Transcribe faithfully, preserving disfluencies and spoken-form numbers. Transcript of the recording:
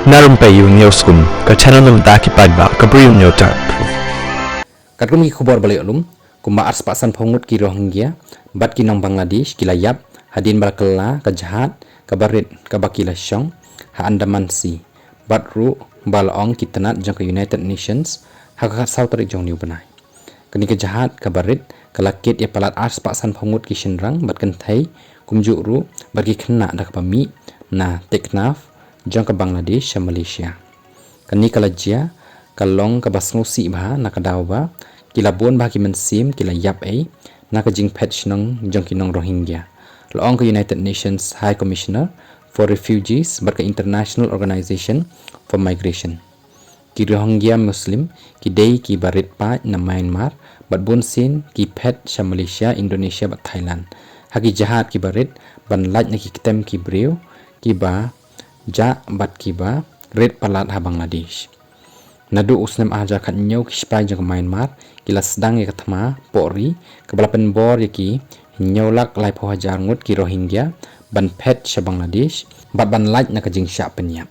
Na Rympei U News Kum, ka channel na bynta ki paidbah ka Bri U News Kum. Katkum ki khubor ba la ïoh lum, kumba arspah sanphew ngut ki Rohingya bad ki nong Bangladesh ki la ïap hadien ba la kylla ka jahaj kaba rit kaba ki la shong ha Andaman Sea, bad ruh ba la ong ki tnat jong ka United Nations ha ka khatsaw tarik jong une u bnai. Kane ka jahaj kaba rit ka la kit ïa palat arspah sanphew ngut ki shynrang bad kynthei, kumjuh ruh bad ki khynnah da kaba mih na Teknaf jong ka Bangladesh sha Malaysia. Kane ka la jia ka long kaba sngewsih bha na ka daw ba ki la bun bha ki mynsiem ki la ïap ei na ka jingphet shnong jong ki nong Rohingya, la ong ka United Nations High Commissioner for Refugees bad ka International Organization for Migration. Ki Rohingya Muslim ki dei kiba rit paid na Myanmar bad bunsien ki phet sha Malaysia, Indonesia bad Thailand ha ki jahaj kiba rit ban lait na ki ktem ki briew kiba jah bad kiba rit palat ha Bangladesh. Naduh u snem ar hajar khathynñiew ki sipai jong ka Myanmar ki la sdang ïa ka thma pohri kaba la pynbor ïa ki hynñiew lak laiphew hajar ngut ki Rohingya ban phet sha Bangladesh bad ban lait na ka jingshah pynïap.